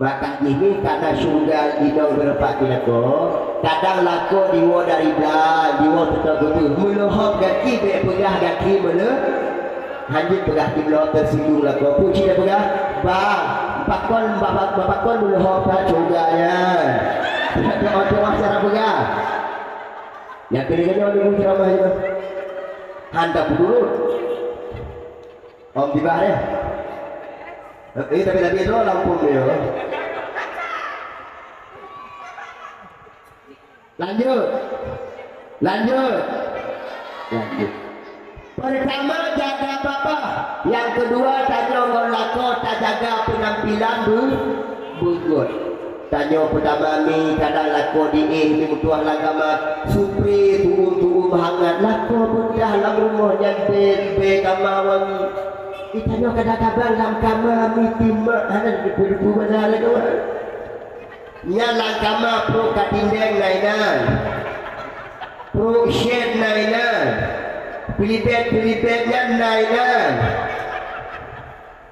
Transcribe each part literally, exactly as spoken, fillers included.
Maka jih ni karena syurga inong beureupat di lakoe, kadang lakoe diwoe dari blang, diwoe teutoe geubeuh. Meuleuhob gaki, bèk peugah gaki meuleu-, hanjeuet peugah gaki meuleuhob, teusinggung lakoe. Peue cit tapeugah? Bang, pakon, bak-, bak-, pakon meuleuhob that syurga nyan? Doa-doa cara peugah. Nyang keuneuk nyoe deungon ceramah nyoe. Han tapeutulot. Om tibah deh. Eh, tapi, tapi itu lampung dia. Lanjut. Lanjut. Lanjut. Pertama, jaga babah. Yang kedua, tanyoe ngon lakoe tajaga penampilan be-, beugöt. Tanyoe peutama mi kadang lakoe diéh, mi meutuah lam kama, supre tu'um-tu'um hangat, lakoe beudah lam rumoh nyan bèe-bèe kama wangi. Di tanyoe kadang-kadang lam kama mi timak hana dipeue-peue bana lagèe nyan. Nyan lam kama pruet katindeng na inan. Pruet syet na inan. Pilibet-pilibet nyan na inan.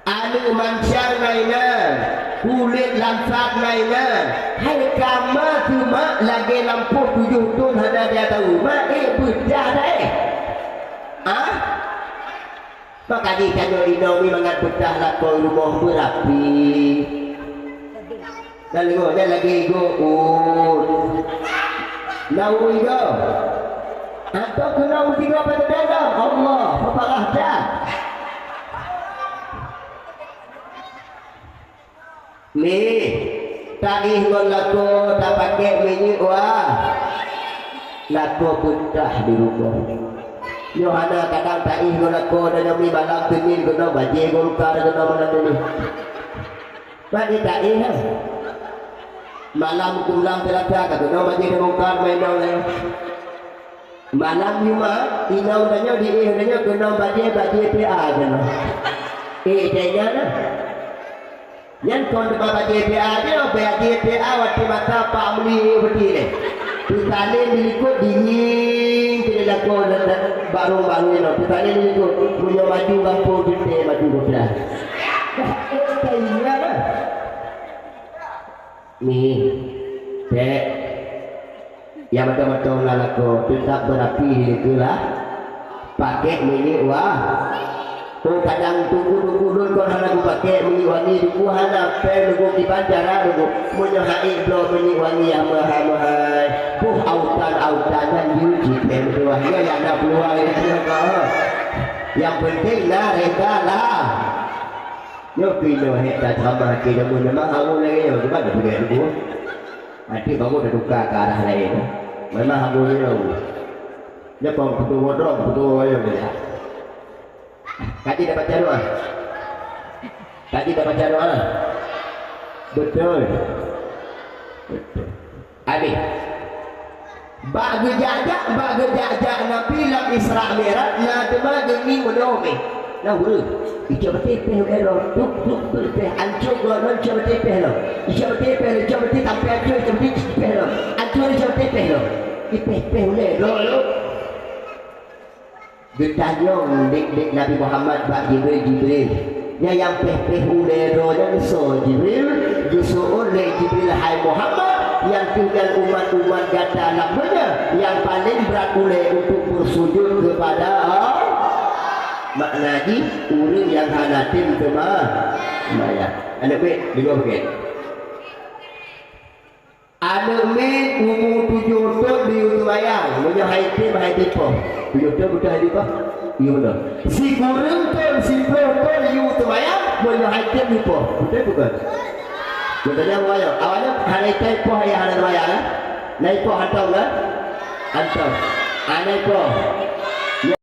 Aneuk mansang na inan, kulét lansat na inan, hai kama teumak lagèe lampôh tujoh thon hana tatahu, mak ék beudah deh. Ah? Maka jih tanyoe inong ni mangat beudah lakoe rumoh beurapi. Lalu nyan lagèe igoe uet. Na uet igoe. Atau keunoe meusigoe bak teudong, Allah, peue parah that. Nih, taéh ngon lakoe tapakèk minyeuk wa-, lakoe beudah di rumoh. Nyoe hana kadang taéh ngon lakoe, dan nyoe mi malam Senin keunoe bajèe Golkar keunoe malam Senin. Bak jitaéh, ha? Malam huköm lam Seulasa ka keunoe bajèe Demokrat meuinong nyoe. Malam Jumat, inong tanyoe diéh tanyoe keunoe bajèe, bajèe P A keunoe. Eh, tanya na. Nyan kon teuma bajèe P A nyoe, bajèe P A watèe masa Pak Meli éh peuti lé. Peusalin dilikot dingin keu lakoe dan, dan barong-barong nyoe. Peusalin dilikot, meunyoe maju gampông teuntèe maju gobnyan. Teuingat lah. Nih, Dek. Nyang mantong-mantong na lakoe, teutap beurapi di likot lah. Pakèk minyeuk wa-, oh, kadang teungku-teungku lôn kon hana kupakèk minyeuk wangi, teungku hana pèng, teungku kiban cara teungku. Meunyoe hana bloe minyeuk wangi nyang meuhai-meuhai, boh autan-autan nyan jeuet jipèng meutuah. Nyoe nyang na peuluang nyan, nyang penting na reda lah. Nyoe pih nyoe hék that ceramah keu jameun, memang hangon lagèe nyoe, kiban tapeugah teungku. Até baru tatuka keu arah laén. Memang hangon nyoe. Nyoe kon peutuwoe droe, peutuwoe wayang dia. Kaji dah baca doa. Kaji dah baca doa. Betul. Betul. Habéh. Bak geujak-jak, bak geujak-jak Nabi lam Isra Mi'raj, na teuma geungieng meunoe meh. Na ureueng, icok batèe péh ulèe droe, duek, duek, duek péh, ancô gohlom icok batèe péh lom. Icok batèe péh lom, icok batèe sampoe ancô, icok batèe péh lom. Ancô icok batèe péh lom. Ipéh-péh ulèe droe lom. Geutanyong lé, lé Nabi Muhammad bak Jibril, "Jibril, nyan nyang péh-péh ulèe droe nyan soe, Jibril?" Geuseuôt lé Jibril, "Hai Muhammad, nyan keuh nyan umat-umat gata lam dônya nyang paleng brat ulèe untuk beusujut keupada Allah." Makna jih, ureueng nyang hana tem teuma-, seumayang. Aneuk miet, deungoe beugèt. Aneuk miet umu tujoh thon geuyue seumayang, meunyoe hai tem hai dipoh. Tujoh thon beutôi hai dipoh? Iya beutôi. Sikureueng thon, siplôh thon geuyue seumayang, meunyoe hai tem dipoh. Beutôi bukon? Beutôi nyan awaknyan. Awaknyan hana item ipoh, ya hana seumayang, eh? Na ipoh hantom, kan? Hantom. Hana ipoh.